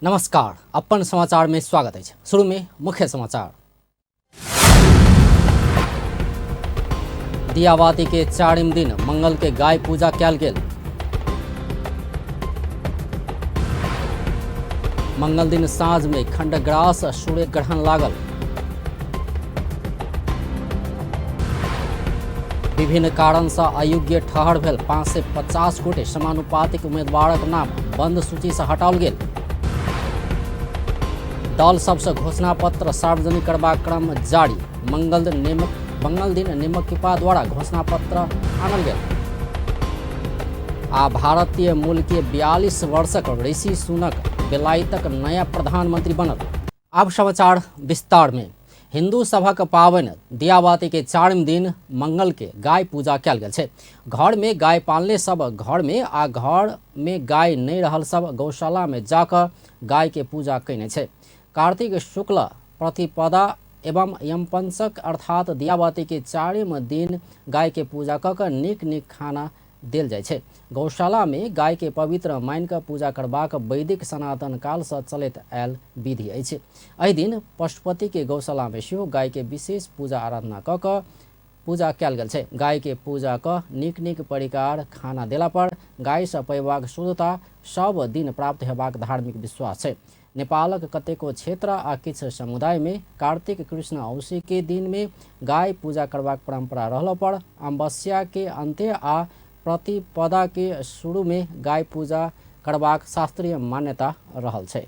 नमस्कार, अपन समाचार में स्वागत अछि। शुरू में मुख्य समाचार। दियाबाती के चारिम दिन मंगल के गाय पूजा कयल गेल। मंगल दिन साँझ में खंडग्रास सूर्य ग्रहण लागल। विभिन्न कारण से अयोग्य ठहर भेल 550 गोटे समानुपातिक उम्मीदवारक नाम बंद सूची से हटाओल गेल। दल सबसँ घोषणा पत्र सार्वजनिक करबाक क्रम जारी। मंगल दिन नेमकिपा द्वारा घोषणा पत्र आनल गेल। आ भारतीय मूल के 42 वर्षक ऋषि सुनक बेलायतक नया प्रधानमंत्री बनल। आब समाचार विस्तार में। हिंदू सभक पाबनि दियाबाती के चारिम दिन मंगल के गाय पूजा कयल गेल छै। घर में गाय पालने सब घर में आ घर में गाय नहीं रहल सब गौशाला में जाकर गाय के पूजा कयने छै। कार्तिक शुक्ल प्रतिपदा एवं यमपंचक अर्थात दियाबाती के चारिम दिन गाय के पूजा कऽ कऽ नीक नीक खाना देल जाइ छै। गौशाला में गाय के पवित्र मानि कऽ पूजा करबाक वैदिक सनातन काल सँ चलैत आयल विधि अछि। एहि दिन पशुपति के गौशाला में सेहो गाय के विशेष पूजा आराधना कऽ कऽ पूजा कयल गेल छै। गाय के पूजा कऽ नीक नीक परिकार खाना देला पर गाय सँ पयबाक शुद्धता सब दिन प्राप्त हेबाक धार्मिक विश्वास छै। नेपालक कतेको क्षेत्र आ किछु समुदाय में कार्तिक कृष्ण औसी के दिन में गाय पूजा करबाक परंपरा रहलो पर अमावस्या के अंत्य आ प्रतिपदा के शुरू में गाय पूजा करबाक शास्त्रीय मान्यता रहल छै।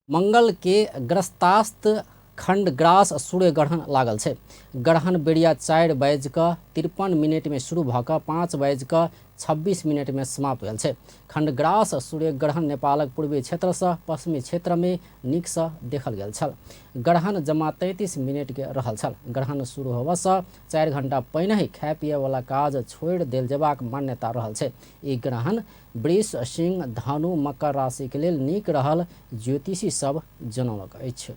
मंगल के ग्रस्तास्थ खंडग्रास सूर्य ग्रहण लागल छै। ग्रहण बेरिया 4:53 में शुरू भऽ कऽ 5:26 में समाप्त भेल छै। खंडग्रास सूर्य ग्रहण नेपालक पूर्वी क्षेत्र सँ पश्चिमी क्षेत्र में नीक सँ देखल गेल छल। ग्रहण जमा 33 मिनट के रहल छल। ग्रहण शुरू होबऽ सँ 4 घंटा पहिनहि खाय पिए वाला काज छोड़ि देल जेबाक मान्यता रहल छै। ई ग्रहण वृष, सिंह, धनु, मकर राशि के लेल नीक रहल ज्योतिषी सब जनौलक अछि।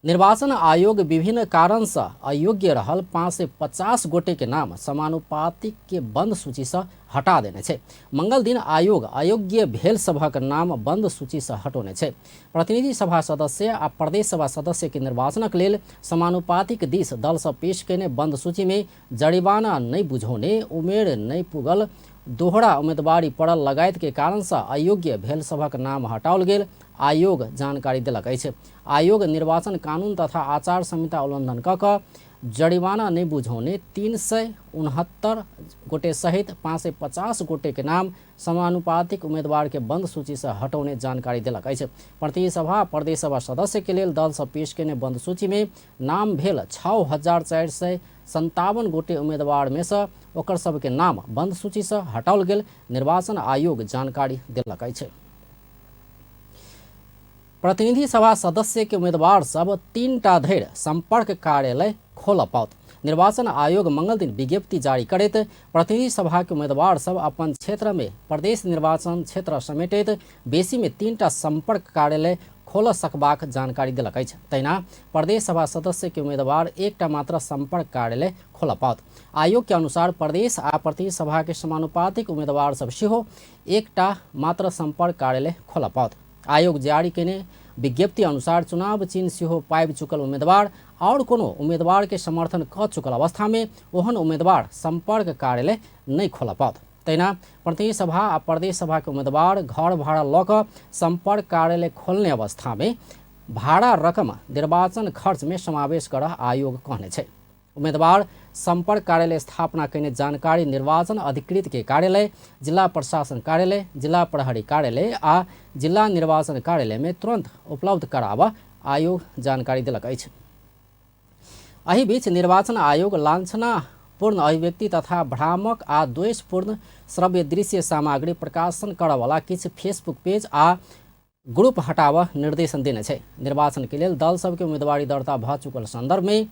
निर्वाचन आयोग विभिन्न कारण सँ अयोग्य रहल 550 गोटे के नाम समानुपातिक के बंद सूची सँ हटा देने छै। मंगल दिन आयोग अयोग्य भेल सभक नाम बंद सूची सँ हटौने छै। प्रतिनिधि सभा सदस्य आ प्रदेश सभा सदस्य के निर्वाचनक लेल समानुपातिक दिस दल सँ पेश कयने बंद सूची में जरिमाना नहि बुझौने, उमेर नहि पुगल, दोहरा उम्मीदवारी पड़ल लगायत के कारण सँ अयोग्य भेल सभक नाम हटाओल गेल आयोग जानकारी देलक अछि। आयोग निर्वाचन कानून तथा आचार संहिता उल्लंघन कऽ कऽ जरिमाना नहि बुझौने 369 गोटे सहित 550 गोटे के नाम समानुपातिक उम्मीदवार के बंद सूची से हटौने जानकारी देलक अछि। प्रतिनिधि सभा प्रदेश सभा सदस्य के लेल दल सँ पेश केने बंद सूची में नाम भेल 6457 गोटे उम्मीदवार में सँ ओकर सबके नाम बंद सूची सँ हटाओल गेल निर्वाचन आयोग जानकारी देलक अछि। प्रतिनिधि सभा सदस्य के उम्मीदवार सब 3 टा धरि संपर्क कार्यालय खोलऽ पाओत। निर्वाचन आयोग मंगल दिन विज्ञप्ति जारी करैत प्रतिनिधि सभा के उम्मीदवार सब अपन क्षेत्र में प्रदेश निर्वाचन क्षेत्र समेटैत बेसी में 3 टा संपर्क कार्यालय खोलऽ सकबाक जानकारी देलक अछि। तहिना प्रदेश सभा सदस्य के उम्मीदवार 1 मात्र संपर्क कार्यालय खोलऽ पाओत। आयोग के अनुसार प्रदेश आ प्रतिनिधि सभा के समानुपातिक उम्मीदवार सब सेहो 1 मात्र संपर्क कार्यालय खोलऽ पाओत। आयोग जारी केने विज्ञप्ति अनुसार चुनाव चिन्ह सेहो पाबि चुकल उम्मीदवार और कोनो उम्मीदवार के समर्थन कऽ चुकल अवस्था में ओहन उम्मीदवार संपर्क कार्यालय नहि खोलऽ पाओत। तहिना प्रतिनिधि सभा आ प्रदेश सभा के उम्मीदवार घर भाड़ा लऽ कऽ संपर्क कार्यालय खोलने अवस्था में भाड़ा रकम निर्वाचन खर्च में समावेश करऽ आयोग कहने छै। उम्मीदवार संपर्क कार्यालय स्थापना कयने जानकारी निर्वाचन अधिकृत के कार्यालय, जिला प्रशासन कार्यालय, जिला प्रहरी कार्यालय आ जिला निर्वाचन कार्यालय में तुरंत उपलब्ध कराबऽ आयोग जानकारी देलक अछि। एहि बीच निर्वाचन आयोग लांछनापूर्ण अभिव्यक्ति तथा भ्रामक आ द्वेषपूर्ण श्रव्य दृश्य सामग्री प्रकाशन करऽवला किछु फेसबुक पेज आ ग्रुप हटाबऽ निर्देशन देने छै। निर्वाचन के लेल दल सबके उम्मीदवारी दर्ता भऽ चुकल संदर्भ में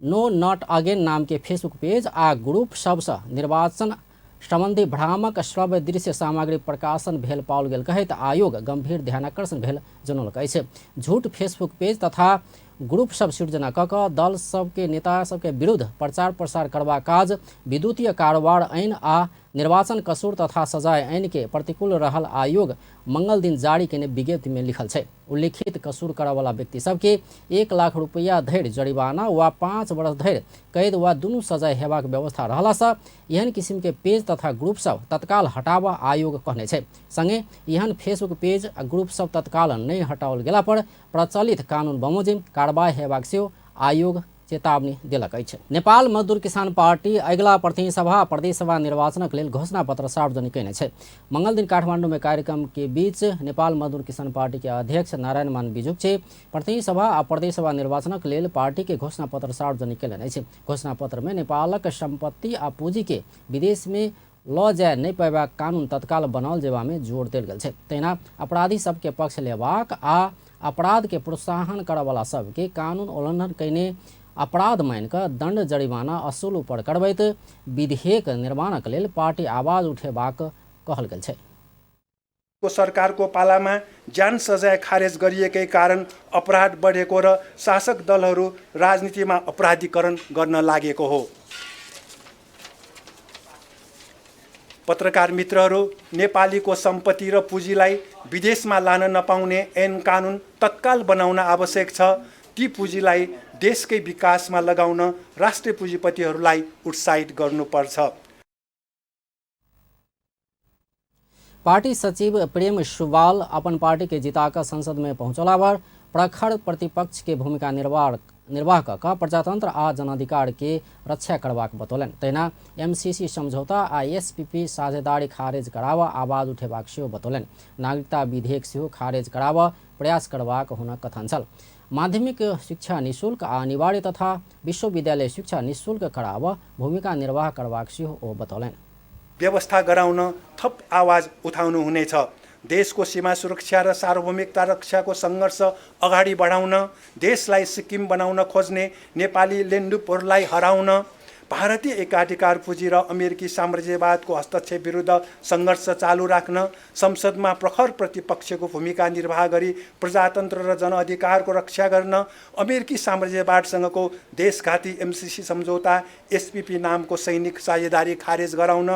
नो not again नाम के फेसबुक पेज आ ग्रुप सबसँ निर्वाचन संबंधी भ्रामक श्रव्य दृश्य सामग्री प्रकाशन भेल पाओल गेल कहैत आयोग गंभीर ध्यानाकर्षण भेल जनौलक अछि। झूठ फेसबुक पेज तथा ग्रुप सब सृजना कऽ कऽ दल सबके नेता सबके विरुद्ध प्रचार प्रसार करबाक काज विद्युतीय कारोबार ऐन आ निर्वाचन कसुर तथा सजाय ऐन के प्रतिकूल रहल आयोग मंगल दिन जारी केने विज्ञप्ति में लिखल छै। उल्लिखित कसूर करऽवला व्यक्ति सबके 1 लाख रुपैया धरि जरिमाना वा 5 वर्ष धरि कैद वा दुनू सजाय हेबाक व्यवस्था रहलासँ एहन किसिम के पेज तथा ग्रुप सब तत्काल हटाबऽ आयोग कहने छै। संगे एहन फेसबुक पेज आ ग्रुप सब तत्काल नहि हटाओल गेला पर प्रचलित कानून बमोजिम कार्रवाई हेबाक सेहो आयोग चेतावनी देलक अछि। नेपाल मजदूर किसान पार्टी अगिला प्रतिनिधि सभा प्रदेश सभा निर्वाचनक लेल घोषणा पत्र सार्वजनिक कयने छै। मंगल दिन काठमांडू में कार्यक्रम के बीच नेपाल मजदूर किसान पार्टी के अध्यक्ष नारायण मान बिजुक्छे प्रतिनिधि सभा आ प्रदेश सभा निर्वाचनक लेल पार्टी के घोषणा पत्र सार्वजनिक कयलनि अछि। घोषणा पत्र में नेपालक संपत्ति आ पूंजी के विदेश में ल जाय नहि पयबाक कानून तत्काल बनाओल जेबा में जोर देल गेल छै। तहिना अपराधी सबके पक्ष लेबाक आ अपराध के प्रोत्साहन करऽवला सबके कानून उल्लंघन कयने अपराध मानि कऽ दंड जरिमाना असूल ऊपर करबैत विधेयक निर्माणक लेल पार्टी आवाज उठेबाक कहल गेल छै। सरकारको पालामा ज्यान सजाय खारेज गरिएकै कारण अपराध बढेको र शासक दलहरू राजनीतिमा अपराधीकरण गर्न लागेको हो। पत्रकार मित्रहरू, नेपालीको सम्पत्ति र पुँजीलाई विदेशमा लान नपाउने ऐन कानुन तत्काल बनाउन आवश्यक छ। ती पुँजीलाई देशकै विकासमा लगाउन राष्ट्रिय पुँजीपतिहरूलाई उत्साहित गर्नुपर्छ। पार्टी सचिव प्रेम सुवाल अपन पार्टी के जिताकर संसद में पहुँचला पर प्रखर प्रतिपक्ष के भूमिका निर्वाह कऽ प्रजातंत्र आ जनाधिकार के रक्षा करबाक बतौलनि। तहिना एमसीसी समझौता आ एसपीपी साझेदारी खारिज कराबऽ आवाज उठेबाक सेहो बतौलनि। नागरिकता विधेयक सेहो खारिज कराबऽ प्रयास करबाक हुनक कथन छल। माध्यमिक शिक्षा निःशुल्क आ अनिवार्य तथा विश्वविद्यालय शिक्षा निःशुल्क कराबऽ भूमिका निर्वाह करबाक सेहो ओ बतौलनि। व्यवस्था गराउन थप आवाज उठाउनु हुनेछ। देशको सीमा सुरक्षा र सार्वभौमिकता रक्षाको सङ्घर्ष अगाडि बढाउन, देशलाई सिक्किम बनाउन खोज्ने नेपाली लेन्डुपहरूलाई हराउन, भारतीय एकाधिकार पुँजी र अमेरिकी साम्राज्यवादको हस्तक्षेप विरुद्ध सङ्घर्ष चालु राख्न, संसदमा प्रखर प्रतिपक्षको भूमिका निर्वाह गरी प्रजातन्त्र र जनअधिकारको रक्षा गर्न, अमेरिकी साम्राज्यवादसँगको देशघाती एमसीसी सम्झौता एसपीपी नामको सैनिक साझेदारी खारेज गराउन।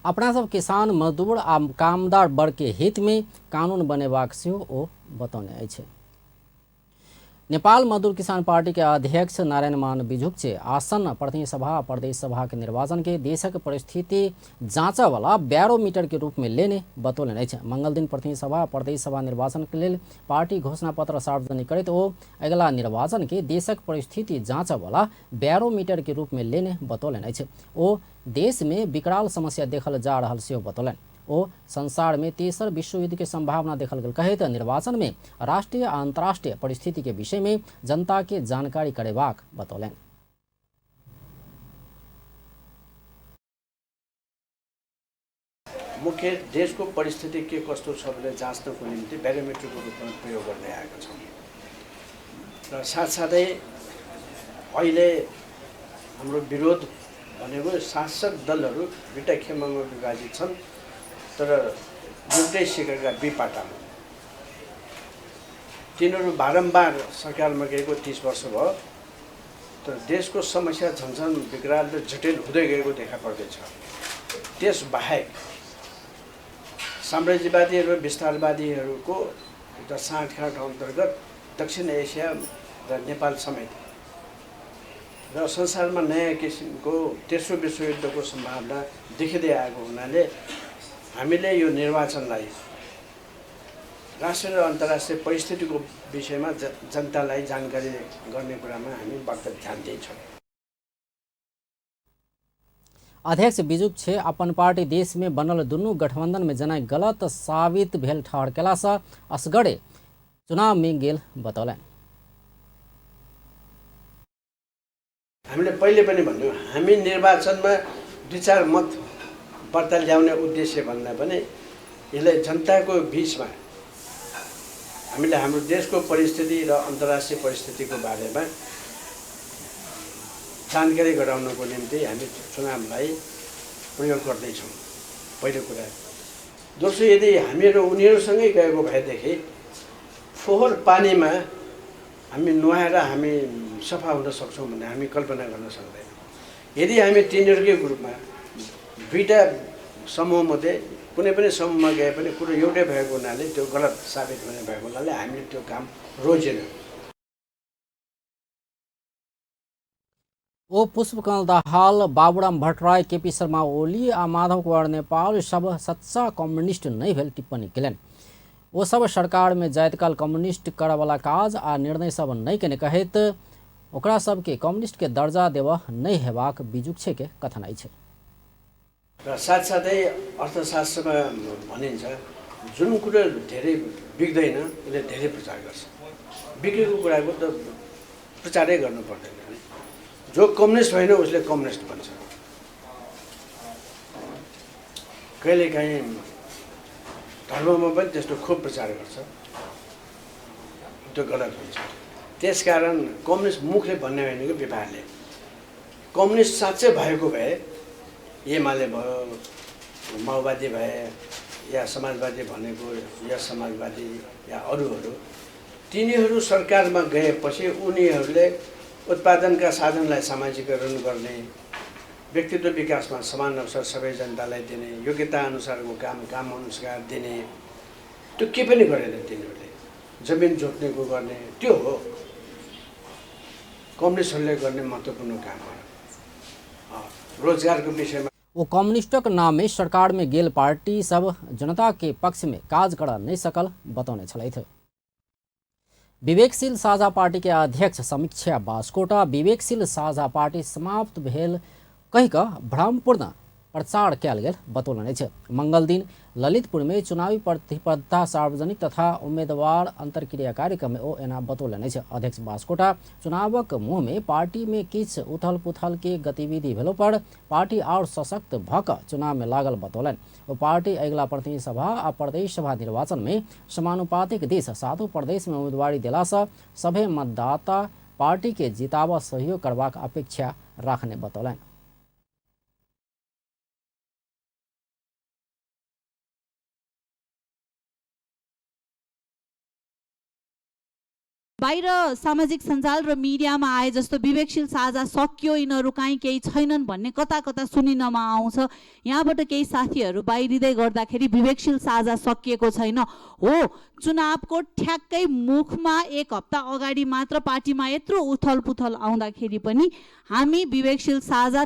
अपना सब किसान मजदूर आ कामदार वर्ग के हित में कानून बनेबाक सेहो ओ बतौने अछि। नेपाल मजदूर किसान पार्टी के अध्यक्ष नारायण मान बिजुक्छे आसन्न प्रतिनिधि सभा प्रदेश सभा के निर्वाचन के देशक परिस्थिति जाँचवाला बैरोमीटर के रूप में लेने बतौलनि अछि। मंगल दिन प्रतिनिधि सभा प्रदेश सभा निर्वाचन के लेल पार्टी घोषणा पत्र सार्वजनिक करैत ओ अगिला निर्वाचन के देशक परिस्थिति जाँचवाला बैरोमीटर के रूप में लेने बतौलनि अछि। ओ देश में विकराल समस्या देखल जा रहल सेहो बतौलनि। ओ संसार में तेसर विश्वयुद्ध के संभावना देखल गेल कहैत निर्वाचन में राष्ट्रीय आ अंतर्राष्ट्रीय परिस्थिति के विषय में जनता के जानकारी करेबाक बतौलनि। मुख्य देशको परिस्थिति के कस्तो छ भनेर जाँच्नको निम्ति ब्यारोमेट्रीको रूपमा प्रयोग गर्दै आएका छौँ र साथसाथै अहिले हाम्रो विरोध भनेको शासक दलहरू दुईटा खेमामा विभाजित छन्, तर एउटै शिखरका दुई पाटामा। तिनीहरू बारम्बार सरकारमा गएको 30 वर्ष भयो, तर देशको समस्या झन्झन विकराल र जटिल हुँदै गएको देखा पर्दैछ। त्यसबाहेक साम्राज्यवादीहरू विस्तारवादीहरूको एउटा साँठगाँठ अन्तर्गत दक्षिण एसिया र नेपाल समेत र संसारमा नयाँ किसिमको तेस्रो विश्वयुद्धको सम्भावना देखिँदै आएको हुनाले हामीले यो निर्वाचनलाई राष्ट्रिय र अन्तर्राष्ट्रिय परिस्थितिको विषयमा जनतालाई जानकारी गर्ने कुरामा हामी बढ्ता ध्यान दिन्छौँ। अध्यक्ष बिजुक्छे अपन पार्टी देश में बनल दुनू गठबंधन में जनाइ गलत साबित भेल ठहर केलासँ असगरे चुनाव में गेल बतौलनि। हामीले पहिले पनि भन्यौँ, हामी निर्वाचनमा 2-4 मत बढ्ता ल्याउने उद्देश्य भन्दा पनि यसलाई जनताको बिचमा हामीले हाम्रो देशको परिस्थिति र अन्तर्राष्ट्रिय परिस्थितिको बारेमा जानकारी गराउनको निम्ति हामी चुनावलाई प्रयोग गर्दैछौँ, पहिलो कुरा। दोस्रो, यदि हामीहरू उनीहरूसँगै गएको भएदेखि फोहोर पानीमा हामी नुहाएर हामी सफा हुन सक्छौँ भन्ने हामी कल्पना गर्न सक्दैनौँ। यदि हामी तिनीहरूकै ग्रुपमा दुईटा समूहमध्ये कुनै पनि समूहमा गए पनि कुरो एउटै भएको हुनाले त्यो गलत साबित हुने भएको हुनाले हामीले त्यो काम रोजेनौँ। ओ पुष्पकमल दाहाल, बाबुराम भट्टराई, केपी शर्मा ओली आ माधव कुमार नेपाल सब सच्चा कम्युनिस्ट नहीं भेल टिप्पणी केलनि। ओ सब सरकार में जाइत काल कम्युनिस्ट करऽवला काज आ निर्णय सब नहीं केने कहैत ओकरा सबके कम्युनिस्ट के दर्जा देबऽ नहीं हेबाक बिजुक्षे के कथन अछि। र साथसाथै अर्थशास्त्रमा भनिन्छ जुन कुरो धेरै बिक्दैन उसले धेरै प्रचार गर्छ, बिक्रीको कुराको त प्रचारै गर्नु पर्दैन। जो कम्युनिस्ट होइन उसले कम्युनिस्ट भन्छ। कहिलेकाहीँ धर्ममा पनि त्यस्तो खुब प्रचार गर्छ, त्यो गलत हुन्छ। त्यसकारण कम्युनिस्ट मुखले भन्ने होइन कि व्यवहारले। कम्युनिस्ट साँच्चै भएको भए एमाले भयो, माओवादी भए या समाजवादी भनेको या समाजवादी या अरूहरू, तिनीहरू सरकारमा गएपछि उनीहरूले उत्पादनका साधनलाई सामाजिकरण गर्ने, व्यक्तित्व विकासमा समान अवसर सबै जनतालाई दिने, योग्यता अनुसारको काम काम अनुसार दिने, त्यो के पनि गरेन तिनीहरूले। जमिन जोत्नेको गर्ने त्यो हो कम्युनिस्टहरूले गर्ने महत्त्वपूर्ण काम हो। रोजगारको विषयमा ओ कम्युनिस्टक नाम में सरकार में गेल पार्टी सब जनता के पक्ष में काज कर नहीं सकल बतौने छलथि। विवेकशील साझा पार्टी के अध्यक्ष समीक्षा बास्कोटा विवेकशील साझा पार्टी समाप्त भेल कहि कऽ भ्रमपूर्ण प्रचार कयल गेल बतौलनि अछि। मंगल दिन ललितपुर में चुनावी प्रतिबद्धता सार्वजनिक तथा उम्मीदवार अंतर्क्रिया कार्यक्रम में ओ एना बतौलनि अछि। अध्यक्ष बास्कोटा चुनावक मुँह में पार्टी में किछु उथल पुथल के गतिविधि भेलो पर पार्टी और सशक्त भऽ कऽ चुनाव में लागल बतौलनि। ओ पार्टी अगिला प्रतिनिधि सभा आ प्रदेश सभा निर्वाचन में समानुपातिक दिस सातों प्रदेश में उम्मीदवारी देलासँ सभे मतदाता पार्टी के जिताबऽ सहयोग करबाक अपेक्षा राखने बतौलनि। बाहिर सामाजिक सञ्जाल र मिडियामा आए जस्तो विवेकशील साझा सकियो, यिनीहरू काहीँ केही छैनन् भन्ने कता कता सुनिनमा आउँछ। यहाँबाट केही साथीहरू बाहिरिँदै गर्दाखेरि विवेकशील साझा सकिएको छैन हो, चुनावको ठ्याक्कै मुखमा एक हप्ता अगाडि मात्र पार्टीमा यत्रो उथल पुथल आउँदाखेरि पनि हामी विवेकशील साझा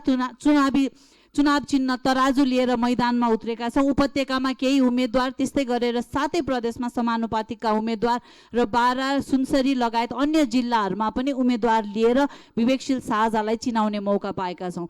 चुनाव चिन्ह तराजु लिएर मैदानमा उत्रेका छौँ। उपत्यकामा केही उम्मेद्वार, त्यस्तै गरेर सातै प्रदेशमा समानुपातिकका उम्मेद्वार र बारा, सुनसरी लगायत अन्य जिल्लाहरूमा पनि उम्मेद्वार लिएर विवेकशील साझालाई चिनाउने मौका पाएका छौँ।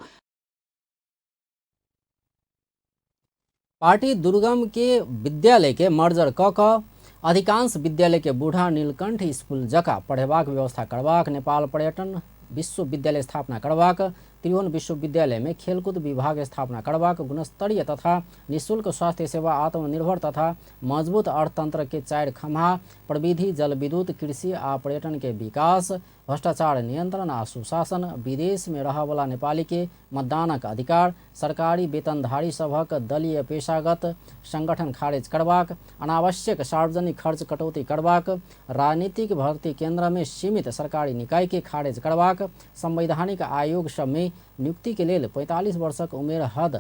पार्टी दुर्गम के विद्यालय के मर्जर क क अधिकांश विद्यालय के बूढ़ा नीलकंठ स्कूल जकाँ पढ़ेबाक व्यवस्था करबाक, नेपाल पर्यटन विश्वविद्यालय स्थापना करबाक, त्रिभुवन विश्वविद्यालय में खेलकूद विभाग स्थापना करबाक, गुणस्तरीय तथा निःशुल्क स्वास्थ्य सेवा, आत्मनिर्भर तथा मजबूत अर्थतंत्र के चारि खम्हा, प्रविधि, जलविद्युत, कृषि आ पर्यटन के विकास, भ्रष्टाचार नियंत्रण आ सुशासन, विदेश में रहऽवला नेपाली के मतदानक अधिकार, सरकारी वेतनधारी सभक दलीय पेशागत संगठन खारिज करबाक, अनावश्यक सार्वजनिक खर्च कटौती करबाक, राजनीतिक भर्ती केंद्र में सीमित सरकारी निकाय के खारिज करबाक, संवैधानिक आयोग सब में नियुक्ति के लेल 45 वर्षक उमेर हद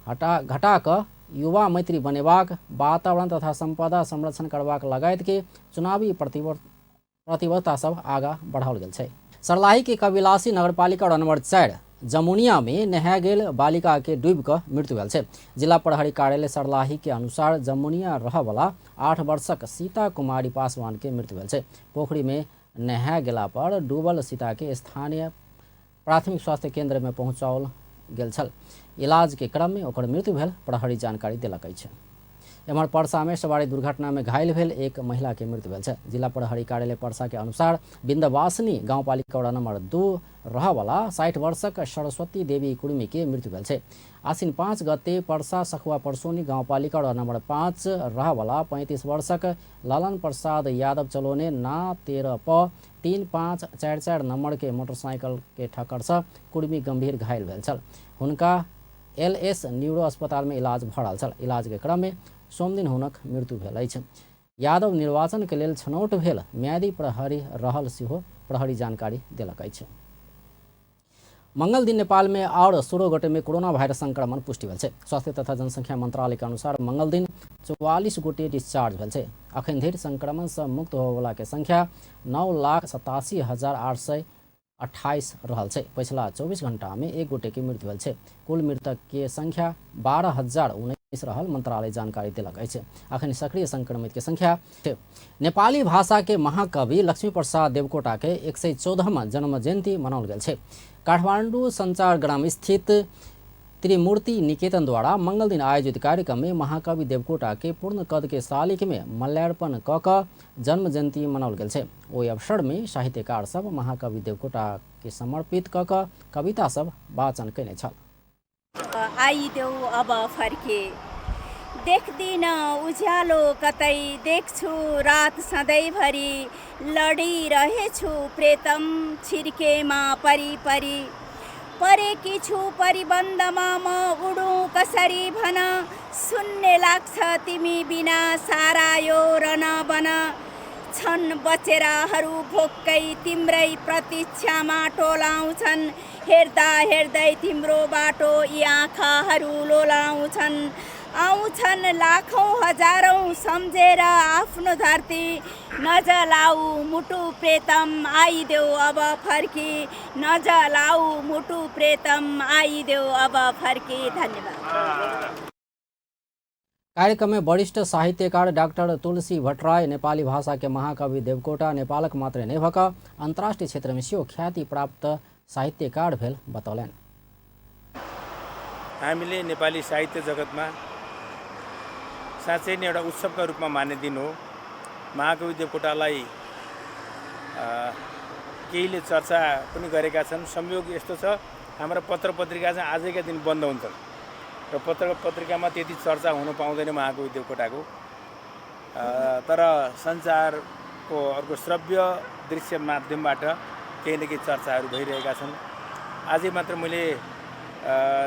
घटा कऽ युवा मैत्री बनेबाक, वातावरण तथा संपदा संरक्षण करबाक लगायत के चुनावी प्रतिबद्धता सब आगा बढ़ाओल गेल छै। सर्लाही के कबिलासी नगरपालिका वार्ड नंबर 4 जमुनिया में नहा गेल बालिका के डूबि कऽ मृत्यु भेल छै। जिला प्रहरी कार्यालय सर्लाही के अनुसार जमुनिया रहऽवला 8 वर्षक सीता कुमारी पासवान के मृत्यु भेल छै। पोखरी में नहा गेला पर डूबल सीता के स्थानीय प्राथमिक स्वास्थ्य केंद्र में पहुँचाओल गेल छल। इलाज के क्रम में ओकर मृत्यु भेल प्रहरी जानकारी देलक अछि। एम्हर परसा में सवारी दुर्घटना में घायल भेल एक महिला के मृत्यु भेल छै। जिला प्रहरी कार्यालय परसा के अनुसार बिन्दवासिनी गाउँपालिका वडा नंबर 2 रहवला 60 वर्षक सरस्वती देवी कुर्मी के मृत्यु भेल छै। आसिन 5 गते परसा सखुआ परसोनी गाउँपालिका वडा नंबर 5 रहवला 35 वर्षक ललन प्रसाद यादव चलोने ना 13 प 3544 नंबर के मोटरसाइकिल के ठक्कर से कुर्मी गंभीर घायल भेल छल। हुनका एलएस न्यूरो अस्पताल में इलाज भऽ रहल छल। इलाज के क्रम में सोमदिन हुनक मृत्यु भेल अछि। यादव निर्वाचन के लेल छनौट भेल म्यादी प्रहरी रहल सेहो प्रहरी जानकारी देलक अछि। मंगल दिन नेपाल में और 16 गोटे में कोरोना वायरस संक्रमण पुष्टि भेल छै। स्वास्थ्य तथा जनसंख्या मंत्रालय के अनुसार मंगल दिन 44 गोटे डिस्चार्ज भेल छै। अखन धरि संक्रमण से मुक्त होबयवला के संख्या 9,87,828 रहल छै। पछिला 24 घंटा में 1 गोटे के मृत्यु भेल छै। कुल मृतक के संख्या 12,019 रहल मंत्रालय जानकारी देलक अछि। अखन सक्रिय संक्रमित के संख्या नेपाली भाषा के महाकवि लक्ष्मी प्रसाद देवकोटा के 114वां जन्म जयंती मनाओल गेल छै। काठमांडू संचार ग्राम स्थित त्रिमूर्ति निकेतन द्वारा मंगल दिन आयोजित कार्यक्रम में महाकवि देवकोटा के पूर्ण कद के शालिक में माल्यार्पण क क जन्म जयंती मनाओल गेल छै। ओहि अवसर में साहित्यकार सब महाकवि देवकोटा के समर्पित क क कविता सब वाचन कयने छल। आइदेऊ अब फर्के, देख्दिन उज्यालो कतै, देख्छु रात सधैँभरि, लडिरहेछु प्रेतम छिर्केमा परिपरि, परेकी छु परिबन्धमा म उडौँ कसरी भन, शून्य लाग्छ तिमी बिना सारा यो रणबन, छन् बचेराहरू भोक्कै तिम्रै प्रतीक्षामा टोलाउँछन्, हेर्दा हेर्दै तिम्रो बाटो यी आँखाहरू लोलाउँछन्, आउँछन् लाखौँ हजारौँ सम्झेर आफ्नो धरती, नजलाऊ मुटु प्रेतम आइदेऊ अब फर्की, नजलाऊ मुटु प्रेतम आइदेऊ अब फर्की। धन्यवाद। कार्यक्रम में वरिष्ठ साहित्यकार डाक्टर तुलसी भट्टराई नेपाली भाषा के महाकवि देवकोटा नेपालक मात्रै नहि भऽ कऽ अन्तर्राष्ट्रिय क्षेत्र में सेहो ख्याति प्राप्त साहित्यकार भेल बतौलनि। हामीले नेपाली साहित्य जगतमा साँच्चै नै एउटा उत्सवका रूपमा मान्ने दिन हो। महाकवि देवकोटालाई केहीले चर्चा पनि गरेका छन्। संयोग यस्तो छ, हाम्रा पत्र पत्रिका चाहिँ आजैका दिन बन्द हुन्छन् र पत्र पत्रिकामा त्यति चर्चा हुन पाउँदैन महाकवि देवकोटाको। तर सञ्चारको अर्को श्रव्य दृश्य माध्यमबाट केही न केही चर्चाहरू भइरहेका छन्। आजै मात्र मैले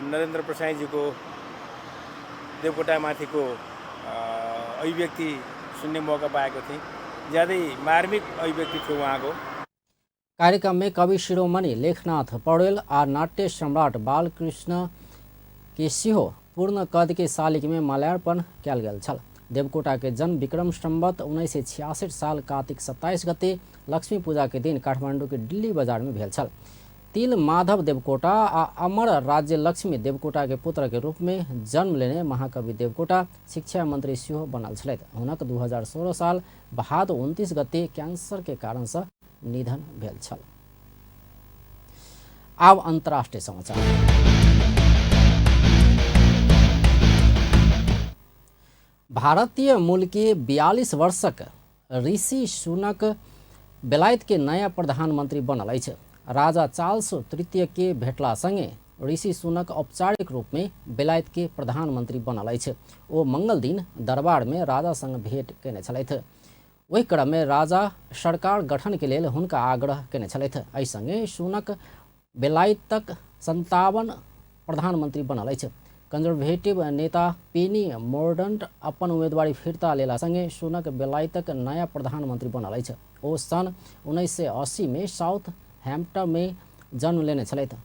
नरेन्द्र प्रसाईजीको देवकोटामाथिको अभिव्यक्ति सुन्ने मौका पाएको थिएँ। ज्यादै मार्मिक अभिव्यक्ति थियो उहाँको। कार्यक्रम में कवि शिरोमणि लेखनाथ पौडेल आ नाट्य सम्राट बालकृष्ण के सेहो पूर्ण कद के शालिक में माल्यार्पण कयल गेल छल। देवकोटा के जन्म विक्रम संवत 1966 साल कार्तिक 27 गते लक्ष्मी पूजा के दिन काठमांडू के दिल्ली बाजार में भेल छल। तिल माधव देवकोटा आ अमर राज्य लक्ष्मी देवकोटा के पुत्र के रूप में जन्म लेने महाकवि देवकोटा शिक्षा मंत्री सेहो बनल छलथि। हुनक 2016 साल भाद 29 गते कैंसर के कारण से निधन भेल छल। आब अंतर्राष्ट्रीय समाचार। भारतीय मूल के 42 वर्षक ऋषि सुनक बेलायत के नया प्रधानमंत्री बनल अछि। राजा चार्ल्स तृतीय के भेटला संगे ऋषि सुनक औपचारिक रूप में बेलायत के प्रधानमंत्री बनल अछि। ओ मंगल दिन दरबार में राजा संग भेंट केने छलथि। ओहि क्रम में राजा सरकार गठन के लेल हुनका आग्रह केने छलथि। एहि संगे सुनक बेलायतक 57 प्रधानमंत्री बनल अछि। कंजर्वेटिव नेता पेनी मोर्डंट अपन उम्मीदवारी फिर्ता लेला संगे सुनक बेलायतक नया प्रधानमंत्री बनल अछि। ओ सन 1980 में साउथ हैम्पटन में जन्म लेने छलथि।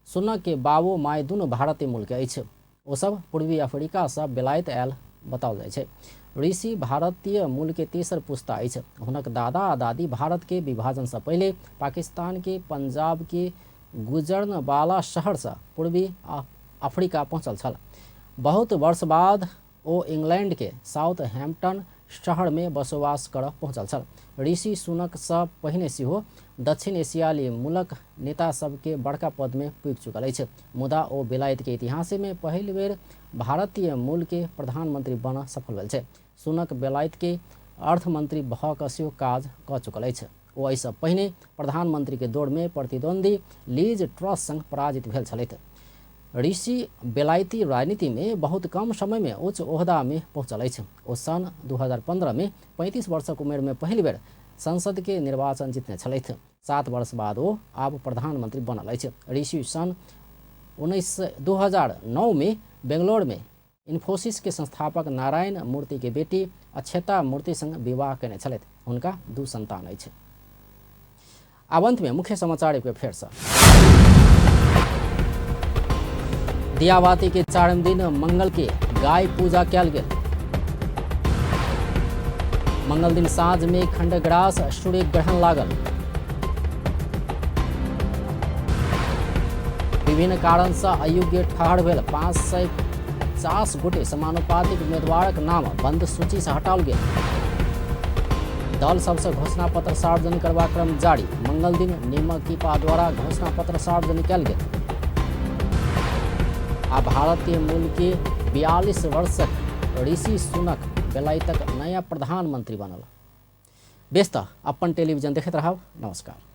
सुनक के बाबो my दुनू भारतीय मूल के अछि। ओ सब पूर्वी अफ्रीका से बेलायत आयल बताओल जाइ छै। ऋषि भारतीय मूल के तेसर पुस्ता अछि। हुनक दादा आ दादी भारत के विभाजन से पहिले पाकिस्तान के पंजाब के गुजरनवाला शहर से पूर्वी अफ्रीका पहुँचल छल। बहुत वर्ष बाद ओ इंग्लैंड के साउथ हैम्पटन शहर में बसोबास कर पहुँचल छल। ऋषि सुनक से पहिने सेहो दक्षिण एशियाली मूलक नेता सबके बड़का पद में पुगि चुकल अछि। मुदा ओ बेलायत के इतिहास में पहिल बेर भारतीय मूल के प्रधानमंत्री बन सफल भेल छै। सुनक बेलायत के अर्थमंत्री भऽ कऽ सेहो काज कऽ चुकल अछि। ओ एहिसँ पहिने प्रधानमंत्री के दौड़ में प्रतिद्वंदी लीज ट्रस संग पराजित भेल छलथि। ऋषि बेलायती राजनीति में बहुत कम समय में उच्च ओहदा में पहुँचल अछि। ओ सन 2015 में 35 वर्षक उमेर में पहिल बेर संसद के निर्वाचन जितने छलथि। 7 वर्ष बाद ओ आब प्रधानमंत्री बनल अछि। ऋषि सन 2009 में बेंगलोर में इन्फोसिस के संस्थापक नारायण मूर्ति के बेटी अक्षता मूर्ति संग विवाह केने छलथि। हुनका 2 संतान अछि। आब अंत में मुख्य समाचार एक बेर फेर से। दियाबाती के चारिम दिन मंगल के गाय पूजा कयल गेल। मंगल दिन साँझ में खंडग्रास सूर्य ग्रहण लागल। विभिन्न कारण से अयोग्य ठहर भेल 550 गोटे समानुपातिक उम्मीदवारक नाम बंद सूची से हटाओल गेल। दल सबसँ घोषणा पत्र सार्वजनिक करबाक क्रम जारी। मंगल दिन नेमकीपा द्वारा घोषणा पत्र सार्वजनिक कयल गेल। आ भारतीय मूल के 42 वर्षक ऋषि सुनक बेलायतक नया प्रधानमंत्री बनल। बेस त अपन टेलीविजन देखैत रहब। नमस्कार।